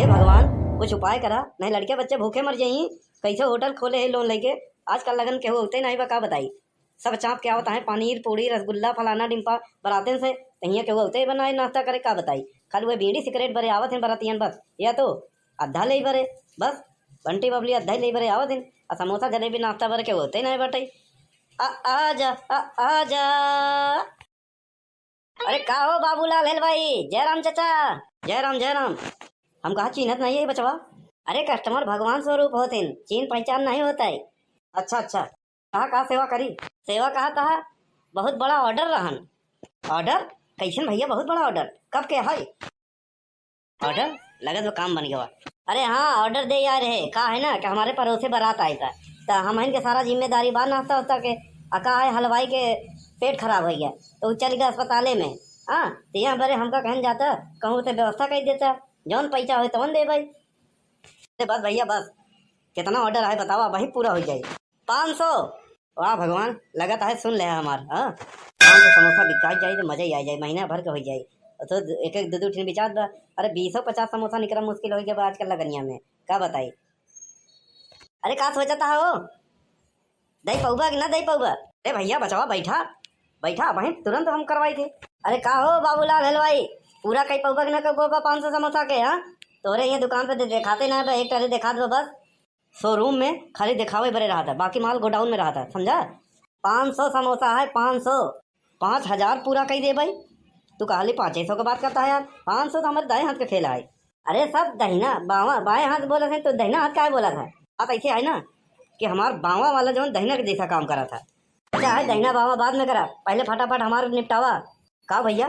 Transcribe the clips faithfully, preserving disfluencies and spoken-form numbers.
हे भगवान, कुछ उपाय करा, नहीं लड़के बच्चे भूखे मर जाई। कैसे होटल खोले है लोन लेके? आजकल लगन केहू होते नहीं बा, का बताई? सब चाप के आवत है, पनीर, पूड़ी, रसगुल्ला, फलाना डिम्पा, बरातन से, तहिया केहू होते बनाए नाश्ता करे, का बताई? खाली वह बीड़ी सिगरेट बरे आवत हैं बरातियन बस, या तो अद्धा ले बरे, बस, बंटी बबली अद्धा ले बरे आवत हैं, आ समोसा जलेबी नाश्ता बरे केहू होते नहीं बाटे। आ, आ जा, आ, आ जा। अरे का हो बाबूलाल हलवाई, जय राम चाचा। जय राम, जय राम। हम कहा चिन्हत नहीं है बचवा। अरे कस्टमर भगवान स्वरूप होते हैं, चीन पहचान नहीं होता है। अच्छा, अच्छा, कहा का सेवा करी? सेवा कहा तहा, बहुत बड़ा ऑर्डर रहन। ऑर्डर? कैसन भैया बहुत बड़ा ऑर्डर? कब के है? ऑर्डर? लगत वो काम बन गया। अरे हाँ, ऑर्डर दे यार है, का है ना कि हमारे पड़ोसे बारात आए था, तो हम इनके सारा जिम्मेदारी बा नाश्ता वास्ता के। आ का है, हलवाई के पेट खराब हो गया, तो वो चल गया अस्पताले में। हाँ, तो यहाँ बरे हमका कहन जाता, कहूँ से व्यवस्था कर देता, जौन पैसा हो तौन दे भाई। अरे बस भैया बस, कितना ऑर्डर है बतावा, वही पूरा हो जाए। पाँच सौ। वाह भगवान, लगत है सुन ले हमार, हाँ? पाँच सौ समोसा बिकाई जाए तो मजा ही आ जाए, महीना भर के हो जाए। तो एक एक दो दो ठिन बिचात बा। अरे बीसो पचास समोसा निकलना मुश्किल हो गया बा आजकल लगनिया में, का बताई? अरे का सोचता है वो? दही पौबा कि ना दही पौबा? अरे भैया बचवा बैठा, बैठा, वहीं तुरंत हम करवाई थे। अरे का हो बाबूलाल हलवाई, पूरा कई पौबा कि ना कई पौबा पाँच सौ समोसा के, हाँ? तोरे ये दुकान पे दे-, देखाते ना बा, एक टारे देखा दो बस। शोरूम में खाली दिखावे बरे रहा था, बाकी माल गोडाउन में रहा था, समझा? पाँच सौ समोसा है, पाँच सौ। पाँच हजार पूरा कई दे भाई। तू कहली पाँच सौ के बात करता है यार, पाँच सौ तो हमारे दाएं हाथ का खेला है। अरे सब दहिना बावा, बाएं हाथ बोला था तो दहिना हाथ काहे बोला था? बात ऐसे है ना कि हमार बावा वाला जौन दहिना के जैसा काम करा था। अच्छा है, दहिना बावा बाद में करा, पहले फटाफट हमार निपटावा। का भैया?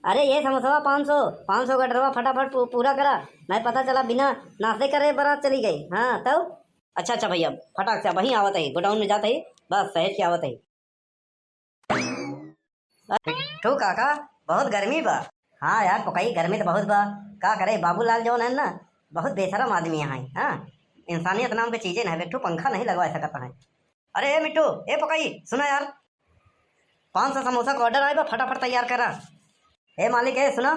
अरे ये समोसवा पाँच सौ, पाँच सौ का डरवा फटाफट पू-, पूरा करा, नहीं पता चला बिना नाश्ते करे बारात चली गई। हाँ तब। अच्छा अच्छा भैया, फटाक से वहीं आवत है, गोडाउन में जात है, बस सहेज के आवत है। बिट्ठू काका, बहुत गर्मी बा। हाँ यार पुकई, गर्मी तो बहुत बा। का करे, बाबूलाल जौन है ना, बहुत बेशरम आदमी है। हाँ, इंसानियत नाम के चीजें ना, बिट्ठू पंखा नहीं लगवा सकता है। अरे ए मिट्टू, ए पुकई, सुना यार, पाँच सौ समोसा का ऑर्डर आए बा, फटाफट तैयार करा। ए मालिक, ए सुना,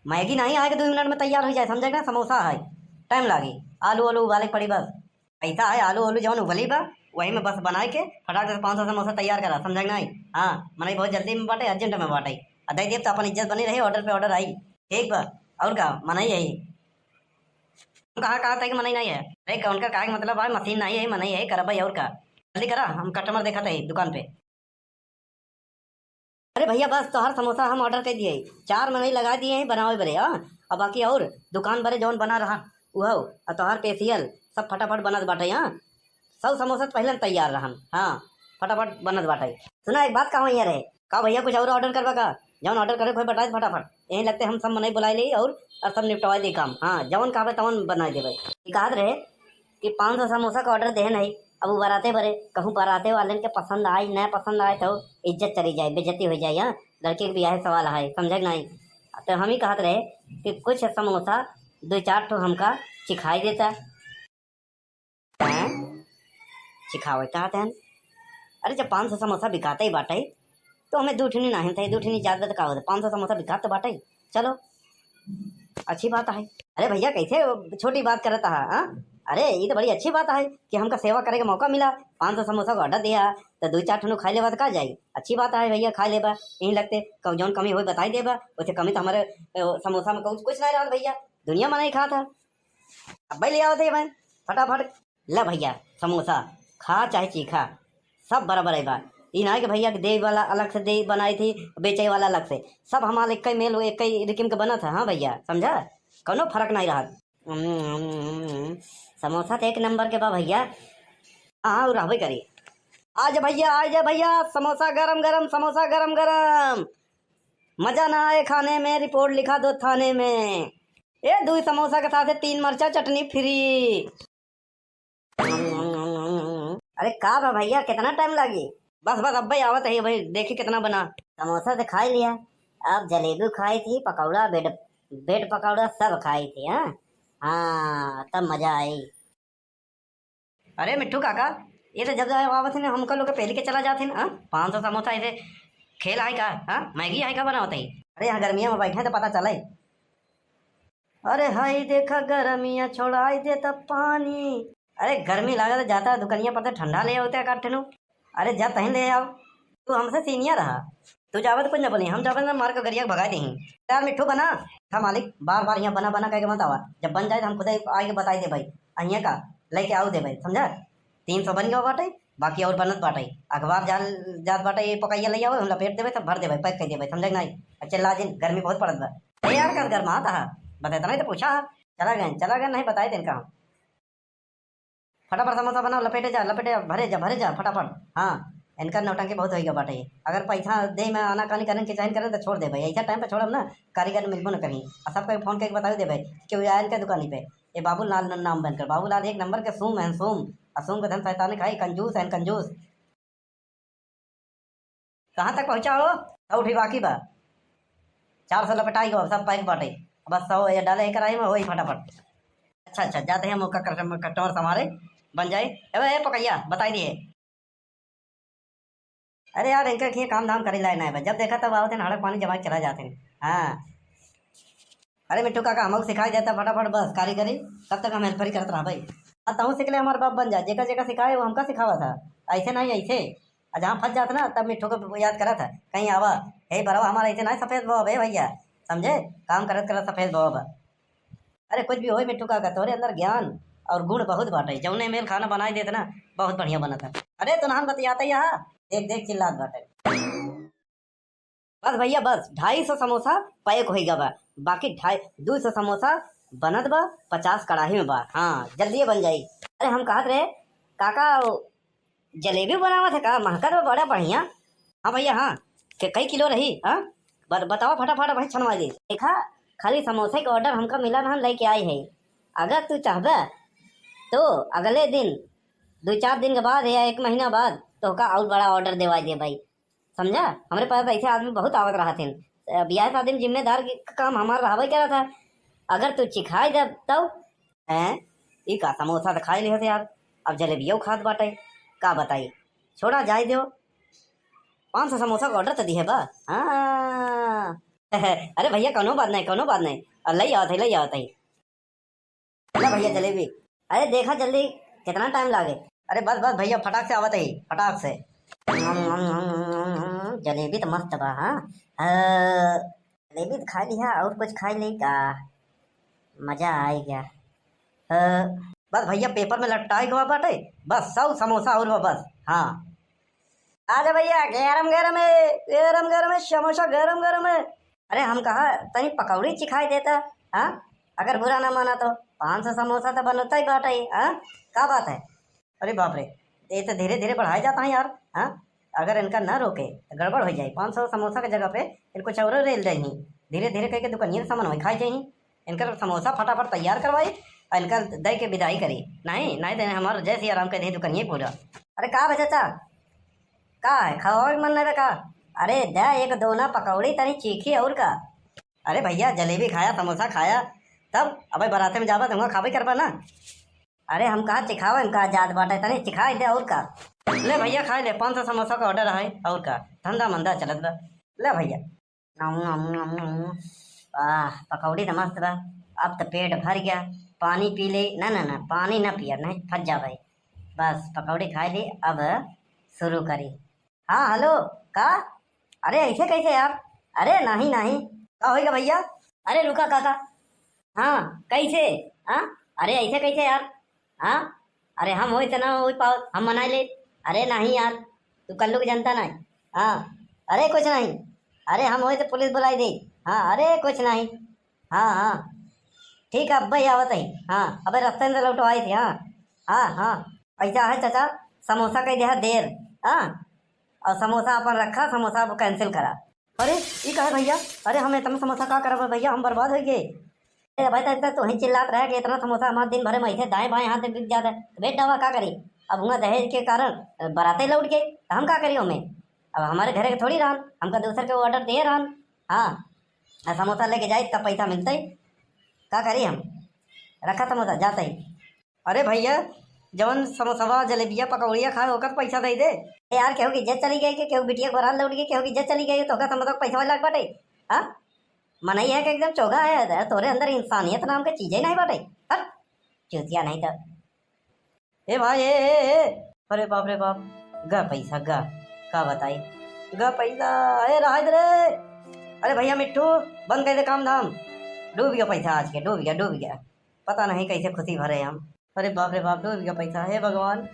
मैगी नहीं आए के दो मिनट में तैयार हो जाए, समझे ना? समोसा है, टाइम लागी, आलू आलू उबाले के पड़ी बस। पैसा है, आलू आलू जौन उबली बा, वही में बस बनाए के फटाक से पाँच सौ समोसा तैयार करा, समझे कि नहीं? हाँ, मनई बहुत जल्दी में बाटे, अर्जेंट में बाटे। आ दे देब तो अपन इज्जत बनी रही, ऑर्डर पे ऑर्डर आई। ठीक बा, और का, मनई यही। हम कहाँ कहाँ तक मनई नहीं है? अरे, उनका कहे के मतलब है, मशीन नहीं है, मनई है, करबै और का। जल्दी करा, हम कस्टमर देखत है दुकान पे। अरे भैया, बस तोहार समोसा हम ऑर्डर कर दिए, चार मनई लगा दिए हैं बनावे बरे, हाँ। अब बाकी और दुकान बरे जौन बना रहा, उहो, और तोहार पेशियल सब फटाफट बनत बाटे, हाँ। सौ समोसा तो पहले तैयार रहन, हाँ, फटाफट बनत बाटे। सुना, एक बात कहूँ यहाँ रहे, का भैया कुछ और ऑर्डर करबा का? जौन ऑर्डर करे कोई बताए फटाफट, यहीं लगते हम सब मनई बुलाए ली और, और सब निपटवा दी काम। हाँ, जौन कहबे तौन बनाए देबे। ई कहत रहे कि पाँच सौ समोसा का ऑर्डर देहे नहीं, अब वो बराते बरे, कहूँ बराते वाले के पसंद आए, न पसंद आए तो इज्जत चली जाए, बेइज्जती हो जाए। हाँ, लड़के के बियाह सवाल है, समझे कि नहीं? तो हम ही कहत रहे कि कुछ समोसा दो चार ठो हमका चिखाई देता। हैं? चिखावे कहत हन? अरे, जब पाँच सौ समोसा बिकाते ही बाटे, तो हमें दू ठिनी नाहिन थे, दू ठिनी जात बा त का होता? पाँच सौ समोसा बिकात तो बाटे, चलो, अच्छी बात है। अरे भैया, कैसे छोटी बात करत हा, हाँ? अरे, ये तो बड़ी अच्छी बात है कि हमका सेवा करे के मौका मिला, पाँच सौ समोसा का ऑर्डर दिया, तो दो चार ठिनी खाई लेबा तो का जाई? अच्छी बात है भैया, खाई लेबा, यहीं लगते, कब जौन कमी होई बताई देबा, वैसे कमी तो हमारे, अ, समोसा में कुछ, कुछ नहीं रहत भैया, दुनिया मनई खात है। अब्बे ले आवत है भाई, फटाफट। ले भैया, समोसा खा चाहे चीखा, सब बराबर है बा। ई ना है कि भैया के देवे वाला अलग से दे बनाई थी, बेचे वाला अलग से, सब हमार एक ही मेल, एक ही रिकिम के बनत है। हाँ भैया, समझा, कौनो फर्क नहीं रहत। हम्म, समोसा तो एक नंबर के बा भैया। हाँ, उ रहबे करी। आ जा भैया, आ जा भैया, समोसा गरम गरम, समोसा गरम गरम। मजा ना आए खाने में, रिपोर्ट लिखा दो थाने में। ए, दुई समोसा के साथे तीन मरचा चटनी फ्री। अरे का बा भैया, कितना टाइम लागी? बस, बस, अब्बे आवत है भाई, देखी कितना बना। समोसा तो खाई लिया, अब जलेबी खाई थी, पकौड़ा, ब्रेड, ब्रेड पकौड़ा सब खाई थी। हाँ, हाँ, तब मजा आई। अरे मिट्ठू काका, ये तो जब जब आवत है ना, हमका लोग के पहले के चला जात है ना, हाँ? पाँच सौ समोसा ऐसे खेल आए का, हाँ? मैगी आए का बनावत है? अरे यहाँ गर्मिया में बैठे तो पता चले। अरे हाय देखा गरमिया छोड़ाई देता पानी। अरे गर्मी लागत जाता दुकनिया पर से ठंडा ले आवते का ठेनू। अरे जा तहीं ले आओ। तू हमसे senior रहा। तू जावत कुछ न बोली, हम जावत ना मार के गरिया भगा देही। यार मिट्ठू बना। हाँ मालिक, बार बार यहाँ बना बना कह के मत आवा। जब बन जाए तो हम खुदे आके बताई देबे। अहिया का लेके आऊ देबे, समझा? तीन सौ बन गया बाटे, बाकी और बनत बाटे। अखबार जाल जात बाटे, ये पकैया ले आवे, हम लपेट देबे, सब भर देबे, pack कर देबे, समझे कि नहीं? अच्छा ला जिन, गर्मी बहुत पड़त बा। ए यार, कस गरमात हा? बताता नहीं तो पूछा हा। चला गए, चला गए, नहीं बताए तेन का। फटाफट समोसा बनाओ, लपेटे जा, लपेटे जा, भरे जा, भरे जा, फटाफट। हाँ, इनका नौटंकी बहुत होइगा बाटे। अगर पैसा दे में आनाकानी करें, किचाइन करें तो छोड़ देबे। ऐसा time पे छोड़ब ना, कारीगर मिलबो न करी। आ सबके फोन करके बताई देबे कि वो आयल के दुकानी पे। ये बाबूलाल न-, नाम बनकर, बाबूलाल एक नंबर के सूम हैं, सूम। आ सूम के धन शैतानी खाई, कंजूस हैं, कंजूस। कहाँ तक पहुँचा हो? सौ उठी बाकी बा। चार सौ लपटाई गो, सब pack बाटे। बस सौ ये डाले एक कढ़ाई में, वही फटाफट। अच्छा, अच्छा, जाते हैं, मौका customer, customer से हमारे बन जाए। ए, ए, पकैया, बताई दिए। अरे यार, इनका किए काम धाम करे लाए ना है बा। जब देखा तब आवत हैं, हड़क पानी जमा के चला जाते हैं। हाँ। अरे मिट्ठू काका, हमको सिखाई देता फटाफट बस, कारीगरी। कब तक हम helper ही करत रहा भाई? अब तहूँ सीख ले, हमारे बाप बन जा। जेका जेका सिखाए, वो हमका सिखावा था। ऐसे नहीं, ऐसे। आ जहाँ फंस जात ना, तब मिट्ठू को याद करा था। कहीं आवा, "हे बरवा, हमारा ऐसे नहीं सफेद बाबा बे भैया।" समझे? काम करत करत सफेद बाबा बा। अरे कुछ भी होए मिट्ठू काका, तोरे अंदर ज्ञान और गुण बहुत बाटे। जौने मेल खाना बनाई देत ना, बहुत बढ़िया बनत है। अरे तो नाम बतियाते यहाँ, देख देख चिल्लात बाटे। बस भैया बस, ढाई सौ समोसा pack होइगा बा, बाकी ढाई, दो सौ समोसा बनत बा, पचास कढ़ाई में बा। हाँ, जल्दिए बन जाई। अरे हम कहत रहे, काका, वो जलेबी बनावत है का? महकत बा बड़ा बढ़िया। हाँ भैया, हाँ, के कई किलो रही? हाँ, बत-, बतावा फटाफट भाई, छनवा दे। देखा, खाली समोसे के order हमका मिला, हम लेके आए हैं। अगर तू चाहबे तो अगले दिन, दो चार दिन के बाद या एक महीना बाद तोहका और बड़ा order देवा दे भाई। समझा? हमरे पास ऐसे आदमी बहुत आवत रहत हैं। बियाह शादी में जिम्मेदार के काम हमार रहबे करत है। अगर तू चिखाई दे तब, हैं? ई का समोसा तो खाई लिहत यार, अब जलेबियो खात बाटे, का बताई? छोड़ा, जाए दो। पाँच सौ समोसा का order तो दिहे बा। हाँ। अरे भैया, कौनो बात नहीं, कौनो बात नहीं, और ले आवत है, ले आवत है। ला भैया जलेबी। अरे देखा जल्दी, कितना time लागे? अरे बस बस भैया, फटाक से आवत ही, फटाक से। जलेबी तो मस्त बा, हाँ। अ, जलेबी तो खा लिहा, और कुछ खाई नहीं का? मजा आइ गया। अ, बस भैया, paper में लपटाए के बा बाटे, बस सौ समोसा और बा बस। हाँ। आजा भैया, गरम गरम है, गरम गरम है, समोसा गरम गरम है। अरे हम कहा तनी पकौड़ी चिखाई देता, हाँ? अगर बुरा ना माना तो पाँच सौ समोसा तो बनता ही बाटा ही, हाँ? का बात है? अरे बाप रे, ये तो धीरे धीरे बढ़ाया जाता है यार, हाँ? अगर इनका ना रोके तो गड़बड़ हो जाए। पाँच सौ समोसा के जगह पे इनको चौरो रेल दही, धीरे धीरे करके दुकानिया सामान वही खाई जाही। इनकर समोसा फटाफट तैयार करवाई और इनका दे के विदाई करी। नहीं, नहीं देने हमार जय सिया राम कह दे दुकानिया पूरा। अरे का बे चाचा, का है, खावा के मन नहीं बे का? अरे दे एक दो ना पकौड़ी तनी चीखी और का। अरे भैया, जलेबी खाया, समोसा खाया, तब अबे बराते में जाबा तो हुआं खाबे करबा ना। अरे हम कहा चिखावे, हम कहा जात बाटे, तनी चिखाई दे और का। ले भैया खाई ले, पाँच सौ समोसा का order है और का। धंधा मंदा चलत बा। ले भैया। नम, नम, नम, नम। आह, पकौड़ी तो मस्त बा। अब तो पेट भर गया। पानी पी ले। ना, ना, ना, पानी ना पिया, नहीं फंस जा भाई। बस पकौड़ी खाई ले, अब शुरू करी। हाँ, hello, का? अरे ऐसे कैसे यार? अरे नहीं, नहीं। का होइगा भैया? अरे रुका काका। हाँ, कैसे? हाँ? अरे ऐसे कैसे यार? हाँ? अरे हम होई तो ना होई पाओ, हम मनाई ले। अरे नहीं यार, तू कल्लू के जनता नहीं। हाँ, अरे कुछ नहीं। अरे हम होई तो पुलिस बुलाई दे। हाँ, अरे कुछ नहीं। हाँ, हाँ, ठीक है, अब्बे आवत ही। हाँ, अबे रस्ते में से लौटवाई थी। हाँ, हाँ, हाँ, पैसा है चाचा, समोसा कह दिया देर। हाँ, और समोसा अपन रखा, समोसा अब cancel करा। अरे, ई का है भैया? अरे, हम इतना समोसा का करब भैया, हम बर्बाद हो गए। अरे भाई, तो, तो, तो वहीं चिल्लात रहे कि इतना समोसा हमारे दिन भर में ऐसे दाएं बाएं हाथ में बिक जाता है, तो बेच डावा का करी? अब हुआ दहेज के कारण बराते लौट गए, तो हम का करी हमें? अब हमारे घरे के थोड़ी रहन, हमका दूसर के order दिए रहन। हाँ, आ समोसा लेके जाई तब पैसा मिलते। का करी हम? रखा समोसा, जाते ही। अरे भैया, जवन समोसवा, जलेबिया, पकौड़िया खाए, ओकर पैसा दे दे। ए यार, केहू की इज्जत चली गई कि केहू बिटिया के बरात लौट गई, केहू की इज्जत चली गई, तो ओकर समोसा के पैसा वाला बाटे? हाँ? मनई है कि एकदम चोगा है, तोरे अंदर इंसानियत नाम के चीजे नहीं बाटे। हट, चूतिया नहीं तो। ए भाई, ए, ए, ए, अरे बाप रे बाप, गा पैसा, गा, का बताई, गा पैसा, ए, रहा दे रे। अरे भैया मिट्ठू, बंद कर दे काम धाम, डूब गया पैसा आज के, डूब गया, डूब गया। पता नहीं कैसे खुशी भरे हम। अरे बाप रे बाप, डूब गया पैसा, हे भगवान।